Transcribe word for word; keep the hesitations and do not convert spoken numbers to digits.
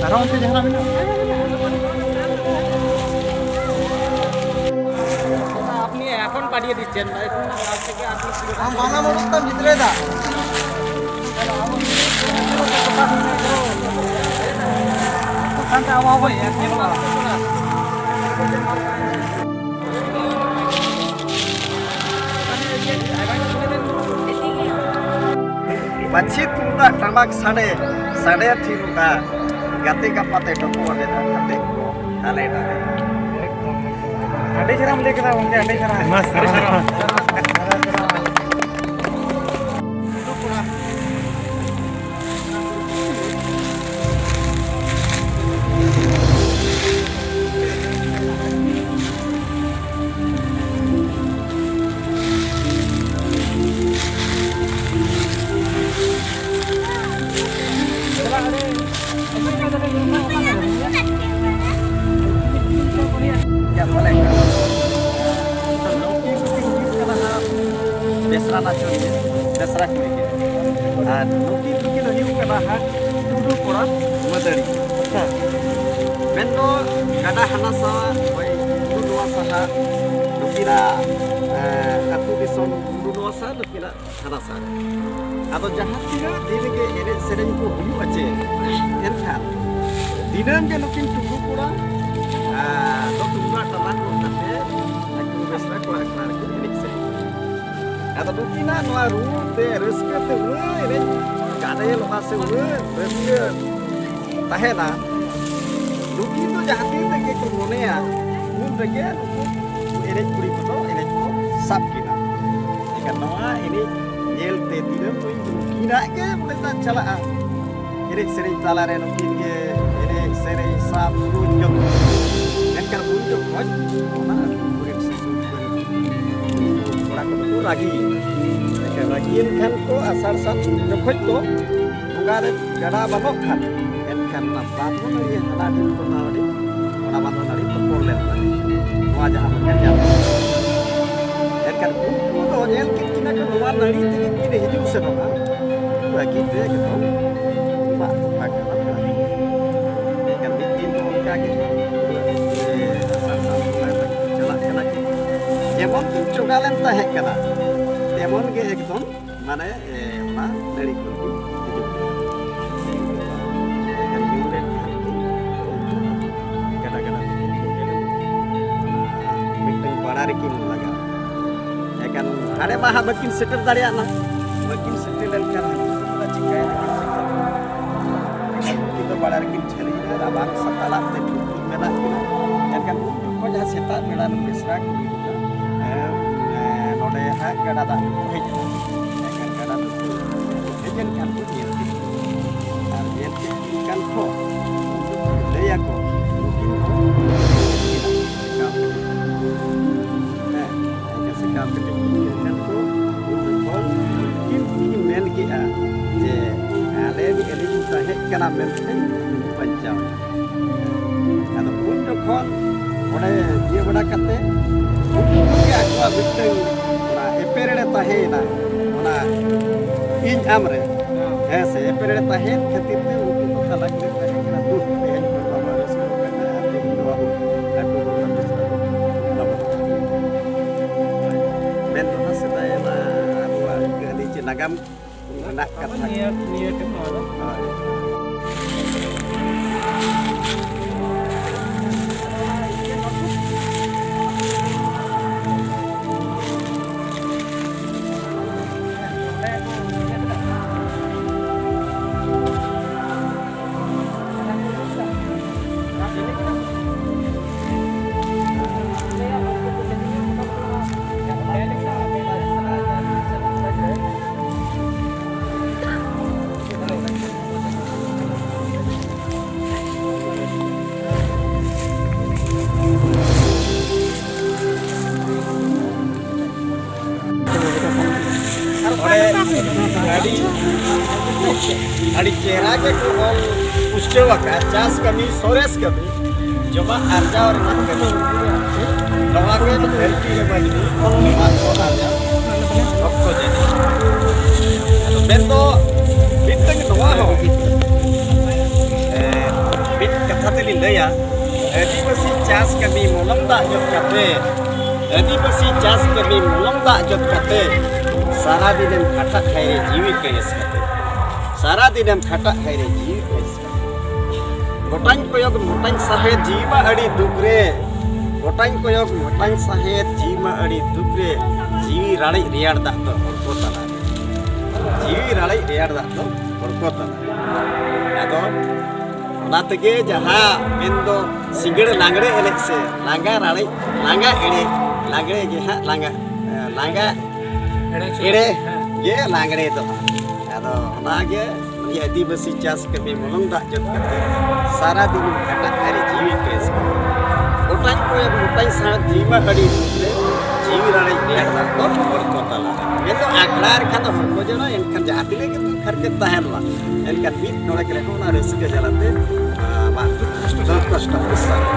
ᱟᱨᱦᱚᱸ ᱚᱱᱛᱮ ᱡᱟᱦᱟᱱᱟᱜ ᱢᱮᱱᱟᱜᱼᱟ? ᱟᱹᱰᱤ ᱟᱹᱰᱤ ᱪᱮᱱ ᱟᱢ ᱵᱟᱝᱞᱟ ᱢᱚᱱᱚᱛ ᱛᱟᱢ ᱜᱤᱫᱽᱨᱟᱹ ᱫᱟ᱾ ᱯᱟᱹᱪᱷᱤ ᱛᱩᱢᱫᱟᱜ ᱴᱟᱢᱟᱠ ᱥᱟᱰᱮ, ᱥᱟᱰᱮ ᱛᱷᱤᱨᱚᱜᱼᱟ᱾ ᱜᱟᱛᱮ ᱜᱟᱯᱟᱛᱮ ᱰᱚᱵᱚᱜ ᱮᱱᱟ ᱜᱟᱛᱮ ᱠᱚ ᱦᱟᱞᱮ ᱰᱟᱞᱮ᱾ ᱟᱹᱰᱤ ᱪᱮᱦᱨᱟᱢ ᱞᱟᱹᱭ ᱠᱮᱫᱟ ᱜᱚᱢᱠᱮ, ᱟᱹᱰᱤ ᱪᱮᱦᱨᱟ᱾ ᱟᱭᱢᱟ ᱥᱟᱨᱦᱟᱣ᱾ ᱵᱮᱥᱨᱟ ᱱᱟᱪᱚᱱᱤᱭᱟᱹ, ᱵᱮᱥᱨᱟ ᱠᱩᱲᱤ ᱜᱮ᱾ ᱟᱨ ᱱᱩᱠᱤᱱ ᱫᱚᱠᱤᱱ ᱦᱩᱭᱩᱜ ᱠᱟᱱᱟ ᱦᱟᱸᱜ ᱴᱩᱰᱩ ᱠᱚᱲᱟ ᱢᱟᱹᱫᱟᱹᱲᱤ᱾ ᱟᱪᱪᱷᱟ᱾ ᱢᱮᱱᱫᱚ ᱜᱟᱰᱟ ᱦᱟᱱᱟ ᱥᱟ, ᱦᱳᱭ, ᱴᱩᱰᱩ ᱱᱚᱣᱟ ᱥᱟᱦᱟ, ᱱᱩᱠᱤᱱᱟᱜ, ᱮᱸ, ᱟᱹᱛᱩ ᱫᱤᱥᱚᱢ ᱴᱩᱰᱩ ᱱᱚᱣᱟ ᱥᱟ, ᱱᱩᱠᱤᱱᱟᱜ ᱦᱟᱱᱟ ᱥᱟ᱾ ᱟᱫᱚ ᱡᱟᱦᱟᱸ ᱛᱤᱱᱟᱹᱜ ᱫᱤᱱ ᱜᱮ ᱮᱱᱮᱡ ᱥᱮᱨᱮᱧ ᱠᱚ ᱦᱩᱭᱩᱜᱼᱟ ᱪᱮ, ᱮᱱᱠᱷᱟᱱ ᱫᱤᱱᱟᱹᱢ ᱜᱮ ᱱᱩᱠᱤᱱ ᱴᱩᱰᱩ ᱠᱚᱲᱟ, ᱟᱨ ᱫᱚ ᱛᱩᱢᱫᱟᱜ ᱴᱟᱢᱟᱠ ᱜᱚᱜ ᱠᱟᱛᱮ ᱟᱹᱛᱩ ᱵᱮᱥᱨᱟ ᱠᱚᱲᱟ ᱟᱠᱷᱲᱟ ᱨᱮᱠᱤᱱ ᱮᱱᱮᱡ ᱥᱮᱨᱮᱧ᱾ ᱟᱫᱚ ᱱᱩᱠᱤᱱᱟᱜ ᱱᱚᱣᱟ ᱨᱩ ᱛᱮ ᱨᱟᱹᱥᱠᱟᱹ ᱛᱮ ᱩᱱᱟᱹᱜ ᱮᱱᱮᱡ ᱜᱟᱰᱮᱞᱚᱜᱼᱟ ᱥᱮ ᱩᱱᱟᱹᱜ ᱨᱟᱹᱥᱠᱟᱹ ᱛᱟᱦᱮᱱᱟ, ᱱᱩᱠᱤᱱ ᱫᱚ ᱡᱟᱦᱟᱸ ᱛᱤᱱ ᱨᱮᱜᱮ ᱠᱚ ᱢᱚᱱᱮᱭᱟ, ᱩᱱ ᱨᱮᱜᱮ ᱱᱩᱠᱩ ᱮᱱᱮᱡ ᱠᱩᱲᱤ ᱠᱚᱫᱚ ᱮᱱᱮᱡ ᱠᱚ ᱥᱟᱵ ᱠᱤᱱᱟ᱾ ᱮᱱᱠᱷᱟᱱ ᱱᱚᱣᱟ ᱮᱱᱮᱡ ᱧᱮᱞ ᱛᱮ ᱫᱤᱱᱟᱹᱢ ᱫᱚ ᱤᱧ ᱫᱚ ᱱᱩᱠᱤᱱᱟᱜ ᱜᱮ ᱢᱚᱱᱮ ᱛᱟᱧ ᱪᱟᱞᱟᱜᱼᱟ᱾ ᱮᱱᱮᱡ ᱥᱮᱨᱮᱧ ᱛᱟᱞᱟᱨᱮ ᱱᱩᱠᱤᱱ ᱜᱮ ᱮᱱᱮᱡ ᱥᱮᱨᱮᱧ ᱥᱟᱵ ᱥᱩᱨ ᱡᱚᱛᱚ᱾ ᱢᱮᱱᱠᱷᱟᱱ ᱩᱱ ᱡᱚᱠᱷᱚᱱ ᱚᱱᱟ ᱟᱹᱛᱩ ᱠᱚᱨᱮᱱ ᱥᱤᱥᱩ ᱠᱚᱨᱮᱱ ᱠᱚᱲᱟ ᱠᱚᱫᱚ ᱠᱚ ᱨᱟᱹᱜᱤᱭᱮᱱᱟ᱾ ᱮᱱᱠᱷᱟᱱ ᱨᱟᱹᱜᱤᱭᱮᱱ ᱠᱷᱟᱱ ᱠᱚ ᱟᱥᱟᱲ ᱥᱟᱱ ᱡᱚᱠᱷᱚᱡ ᱫᱚ ᱵᱚᱸᱜᱟ ᱨᱮ ᱜᱟᱰᱟ ᱵᱟᱹᱱᱩᱜ ᱠᱷᱟᱱ, ᱮᱱᱠᱷᱟᱱ ᱚᱱᱟ ᱵᱟᱸᱫᱷ ᱦᱚᱸ ᱟᱹᱰᱤ ᱦᱟᱱᱟ ᱟᱹᱰᱤ ᱛᱚᱯᱟ ᱟᱹᱰᱤ, ᱚᱱᱟ ᱵᱟᱸᱫᱷ ᱦᱚᱸ ᱟᱹᱰᱤ ᱛᱚᱯᱚᱞ ᱞᱮᱱ ᱛᱟᱞᱮᱭᱟ᱾ ᱱᱚᱣᱟ ᱡᱟᱦᱟᱸ ᱵᱚᱱ ᱧᱮᱞ ᱧᱟᱢ ᱮᱫᱟ᱾ ᱮᱱᱠᱷᱟᱱ ᱩᱱᱠᱩ ᱫᱚ ᱧᱮᱞ ᱠᱮᱫ ᱠᱤᱱᱟ ᱠᱚ ᱱᱚᱣᱟ ᱱᱟᱹᱲᱤ ᱛᱮᱜᱮ ᱠᱤᱱ ᱦᱤᱡᱩᱜ ᱥᱮᱱᱚᱜᱼᱟ᱾ ᱨᱟᱹᱜᱤ ᱛᱮ ᱮᱠᱫᱚᱢ ᱢᱟᱜ ᱛᱚᱯᱟ ᱠᱟᱱᱟ᱾ ᱮᱱᱠᱷᱟᱱ ᱢᱤᱫ ᱫᱤᱱ ᱫᱚ ᱚᱱᱠᱟ ᱜᱮ, ᱮ, ᱪᱟᱞᱟᱜ ᱠᱟᱱᱟ ᱠᱤᱱ᱾ ᱡᱮᱢᱚᱱ ᱠᱤᱱ ᱪᱚᱸᱜᱟ ᱞᱮᱱ ᱛᱟᱦᱮᱸ ᱠᱟᱱᱟ, ᱛᱮᱢᱚᱱ ᱜᱮ ᱮᱠᱫᱚᱢ, ᱢᱟᱱᱮ, ᱮ, ᱚᱱᱟ ᱱᱟᱹᱲᱤ ᱠᱚ ᱦᱤᱡᱩᱜ ᱠᱟᱱᱟ᱾ ᱮᱱᱠᱷᱟᱱ ᱧᱩ ᱞᱮᱱᱠᱷᱟᱱ ᱠᱤᱱ ᱜᱟᱰᱟ ᱜᱟᱰᱟ ᱛᱮᱠᱤᱱ ᱵᱚᱜᱮ ᱞᱮᱱᱟ᱾ ᱢᱤᱫᱴᱟᱝ ᱯᱟᱲᱟ ᱨᱮᱠᱤᱱ ᱞᱟᱜᱟᱣ᱾ ᱮᱱᱠᱷᱟᱱ ᱦᱟᱸᱰᱮ ᱢᱟ ᱦᱟᱸᱜ ᱵᱟᱹᱠᱤᱱ ᱥᱮᱴᱮᱨ ᱫᱟᱲᱮᱭᱟᱜ ᱱᱟ᱾ ᱵᱟᱹᱠᱤᱱ ᱥᱮᱴᱮᱨ ᱞᱮᱱᱠᱷᱟᱱ ᱩᱱᱠᱤᱱ ᱫᱚ ᱪᱤᱠᱟᱹᱭᱮᱱᱟ ᱠᱤᱱ ᱥᱮᱴᱮᱨ? ᱩᱱᱠᱤᱱ ᱫᱚ ᱯᱟᱲᱟ ᱨᱮᱠᱤᱱ ᱡᱷᱟᱹᱞᱤᱭᱮᱱᱟ, ᱨᱟᱵᱟᱝ ᱥᱟᱛᱟᱞᱟᱜ ᱛᱮ ᱴᱩᱴᱩ ᱢᱮᱱᱟᱜ ᱠᱤᱱᱟ᱾ ᱮᱱᱠᱷᱟᱱ ᱩᱱ ᱡᱚᱠᱷᱚᱱ ᱡᱟᱦᱟᱸ ᱥᱮᱛᱟᱜ ᱵᱮᱲᱟ ᱱᱩᱠᱩ ᱵᱮᱥᱨᱟ ᱠᱚ ᱦᱩᱭᱩᱜᱼᱟ, ᱮ, ᱮ, ᱱᱚᱰᱮ ᱦᱟᱸᱜ ᱜᱟᱰᱟ ᱫᱟᱜ ᱨᱮᱠᱚ ᱦᱮᱡ ᱮᱱᱟ᱾ ᱮᱱᱠᱷᱟᱱ ᱜᱟᱰᱟ ᱫᱟᱜ ᱠᱚ ᱦᱮᱡ ᱮᱱ ᱠᱷᱟᱱ ᱠᱚ ᱧᱮᱞ ᱠᱮᱫ ᱠᱤᱱᱟ᱾ ᱟᱨ ᱧᱮᱞ ᱠᱮᱫ ᱠᱤᱱ ᱠᱷᱟᱱ ᱠᱚ ᱞᱟᱹᱭ ᱟᱠᱚ, ᱱᱩᱠᱤᱱ ᱫᱚ ᱦᱮᱸ, ᱮᱱᱠᱷᱟᱱ ᱥᱟᱠᱟᱢ ᱯᱮᱴᱮᱡ ᱠᱚ ᱧᱮᱞ ᱠᱷᱟᱱ ᱠᱚ ᱩᱱ ᱡᱚᱠᱷᱚᱱ ᱩᱱᱠᱤᱱ ᱠᱤᱱ ᱢᱮᱱ ᱠᱮᱜᱼᱟ ᱡᱮ, "ᱟᱞᱮ ᱟᱹᱞᱤᱧ ᱛᱟᱦᱮᱸ ᱠᱟᱱᱟ ᱢᱮᱱᱛᱮ ᱵᱟᱧᱪᱟᱣ ᱮᱱᱟ᱾" ᱟᱫᱚ ᱩᱱ ᱡᱚᱠᱷᱚᱱ ᱚᱸᱰᱮ ᱤᱭᱟᱹ ᱵᱟᱲᱟ ᱠᱟᱛᱮ, ᱩᱱ ᱡᱚᱠᱷᱚᱱ ᱜᱮ ᱟᱠᱚᱣᱟᱜ ᱢᱤᱫᱴᱟᱝ ᱚᱱᱟ ᱮᱯᱮᱨᱮᱲᱮ ᱛᱟᱦᱮᱸᱭᱮᱱᱟ, ᱚᱱᱟ ᱤᱧ ᱟᱢ ᱨᱮ, ᱦᱮᱸ ᱥᱮ, ᱮᱯᱮᱨᱮᱲᱮ ᱛᱟᱦᱮᱸ ᱠᱷᱟᱹᱛᱤᱨ ᱛᱮ ᱩᱱᱠᱩ ᱠᱚ ᱛᱟᱞᱟ ᱠᱚᱨᱮ ᱛᱟᱦᱮᱸ ᱠᱟᱱᱟ ᱫᱩᱠ᱾ ᱛᱮᱦᱮᱧ ᱠᱚ ᱵᱟᱵᱟ ᱨᱟᱹᱥᱠᱟᱹ ᱠᱟᱱᱟ ᱟᱨ ᱛᱮᱦᱮᱧ ᱫᱚ ᱟᱵᱚ ᱟᱹᱛᱩ ᱫᱚ ᱵᱟᱵᱚ ᱢᱮᱱ ᱫᱚ ᱱᱟᱜ ᱥᱮᱫᱟᱭ ᱚᱱᱟ ᱟᱵᱚᱣᱟᱜ ᱠᱟᱹᱦᱱᱤ ᱪᱮ ᱱᱟᱜᱟᱢ ᱨᱮᱱᱟᱜ ᱠᱟᱛᱷᱟ᱾ ᱱᱤᱭᱟᱹ, ᱱᱤᱭᱟᱹ ᱴᱷᱮᱱ ᱱᱚᱣᱟ ᱫᱚ᱾ ᱦᱳᱭ᱾ ᱚᱸᱰᱮ ᱟᱹᱰᱤ, ᱟᱹᱰᱤ ᱪᱮᱦᱨᱟ ᱜᱮ ᱠᱚ ᱚᱞ ᱯᱩᱥᱴᱟᱹᱣ ᱟᱠᱟᱫᱼᱟ, ᱪᱟᱥ ᱠᱟᱹᱢᱤ ᱥᱚᱨᱮᱥ ᱠᱟᱹᱢᱤ, ᱡᱚᱢᱟᱜ ᱟᱨᱡᱟᱣ ᱨᱮᱱᱟᱜ ᱠᱟᱹᱢᱤ᱾ ᱱᱚᱣᱟ ᱜᱮ ᱫᱷᱟᱹᱨᱛᱤ ᱨᱮ ᱢᱟᱹᱱᱢᱤ ᱡᱚᱢᱟᱜ ᱠᱚ ᱟᱨᱡᱟᱣ ᱚᱠᱛᱚ ᱡᱟᱹᱱᱤᱡ᱾ ᱟᱫᱚ ᱢᱮᱱᱫᱚ ᱢᱤᱫᱴᱟᱝ ᱱᱚᱣᱟ ᱦᱚᱸ, ᱮ, ᱢᱤᱫ ᱠᱟᱛᱷᱟ ᱛᱮᱞᱤᱧ ᱞᱟᱹᱭᱟ, ᱟᱹᱫᱤᱵᱟᱹᱥᱤ ᱪᱟᱥ ᱠᱟᱹᱢᱤ ᱢᱚᱞᱚᱝ ᱫᱟᱜ ᱧᱚᱜ ᱠᱟᱛᱮ ᱟᱹᱫᱤᱵᱟᱹᱥᱤ ᱪᱟᱥ ᱠᱟᱹᱢᱤ ᱢᱚᱞᱚᱝ ᱫᱟᱜ ᱡᱚᱫ ᱠᱟᱛᱮ, ᱥᱟᱨᱟ ᱫᱤᱱᱮᱢ ᱠᱷᱟᱴᱟᱜ ᱠᱷᱟᱭ ᱨᱮ ᱡᱤᱣᱤ ᱠᱟᱹᱭᱮᱥ ᱠᱟᱛᱮ, ᱥᱟᱨᱟ ᱫᱤᱱᱮᱢ ᱠᱷᱟᱴᱟᱜ ᱠᱷᱟᱭ ᱨᱮ ᱡᱤᱣᱤ ᱠᱟᱹᱭᱮᱥ ᱠᱟᱛᱮ, ᱜᱚᱴᱟᱧ ᱠᱚᱭᱚᱜ ᱢᱚᱴᱟᱧ ᱥᱟᱦᱮᱫ ᱡᱤᱣᱤ ᱢᱟ ᱟᱹᱰᱤ ᱫᱩᱠ ᱨᱮ, ᱜᱚᱴᱟᱧ ᱠᱚᱭᱚᱜ ᱢᱚᱴᱟᱧ ᱥᱟᱦᱮᱫ ᱡᱤᱣᱤ ᱢᱟ ᱟᱹᱰᱤ ᱫᱩᱠ ᱨᱮ, ᱡᱤᱣᱤ ᱨᱟᱲᱮᱡ ᱨᱮᱭᱟᱲ ᱫᱟᱜ ᱫᱚ ᱦᱚᱲ ᱠᱚ ᱛᱟᱞᱟ ᱨᱮ, ᱡᱤᱣᱤ ᱨᱟᱲᱮᱡ ᱨᱮᱭᱟᱲ ᱫᱟᱜ ᱫᱚ ᱦᱚᱲ ᱠᱚ ᱛᱟᱞᱟ ᱨᱮ᱾ ᱟᱫᱚ ᱚᱱᱟ ᱛᱮᱜᱮ ᱡᱟᱦᱟᱸ ᱢᱮᱱᱫᱚ ᱥᱤᱸᱜᱟᱹᱲ ᱞᱟᱜᱽᱲᱮ ᱮᱱᱮᱡ ᱥᱮ ᱞᱟᱸᱜᱟ ᱨᱟᱲᱮᱡ, ᱞᱟᱸᱜᱟ ᱮᱲᱮ, ᱞᱟᱜᱽᱲᱮ ᱜᱮ ᱦᱟᱸᱜ ᱞᱟᱸᱜᱟ, ᱞᱟᱸᱜᱟ ᱮᱲᱮ ᱪᱮᱫ? ᱮᱲᱮ ᱦᱮᱸ᱾ ᱜᱮ ᱞᱟᱜᱽᱲᱮ ᱫᱚ᱾ ᱟᱫᱚ ᱚᱱᱟᱜᱮ ᱩᱱᱤ ᱟᱹᱫᱤᱵᱟᱹᱥᱤ ᱪᱟᱥ ᱠᱟᱹᱢᱤ ᱢᱚᱞᱚᱝ ᱫᱟᱜ ᱡᱚᱫ ᱠᱟᱛᱮ ᱥᱟᱨᱟ ᱫᱤᱱ ᱠᱷᱟᱴᱟᱜ ᱟᱨ ᱡᱤᱣᱤ ᱠᱮᱥ ᱜᱚᱴᱟᱧ ᱠᱚᱭᱚᱜ ᱜᱚᱴᱟᱧ ᱥᱟᱶ ᱡᱤᱣᱤ ᱢᱟ ᱟᱹᱰᱤ ᱫᱩᱠ ᱨᱮ, ᱡᱤᱣᱤ ᱨᱟᱲᱮᱡ ᱨᱮᱭᱟᱲ ᱫᱟᱜ ᱫᱚ ᱦᱚᱲ ᱠᱚ ᱛᱟᱞᱟ ᱨᱮ᱾ ᱢᱮᱱᱫᱚ ᱟᱠᱷᱲᱟ ᱨᱮᱠᱷᱟᱱ ᱫᱚ ᱦᱚᱲ ᱠᱚ ᱡᱚᱱᱟ, ᱮᱱᱠᱷᱟᱱ ᱡᱟᱦᱟᱸ ᱛᱤᱱᱟᱹᱜ ᱜᱮ ᱫᱩᱠ ᱦᱟᱨᱠᱮᱛ ᱛᱟᱦᱮᱱ ᱢᱟ, ᱮᱱᱠᱷᱟᱱ ᱢᱤᱫ ᱰᱚᱸᱰᱮᱠ ᱨᱮᱦᱚᱸ ᱚᱱᱟ ᱨᱟᱹᱥᱠᱟᱹ ᱡᱟᱞᱟᱛᱮ, ᱟᱸ, ᱵᱟᱝ ᱫᱩᱠ ᱠᱚᱥᱴᱚ ᱠᱚ ᱥᱟᱨᱟ᱾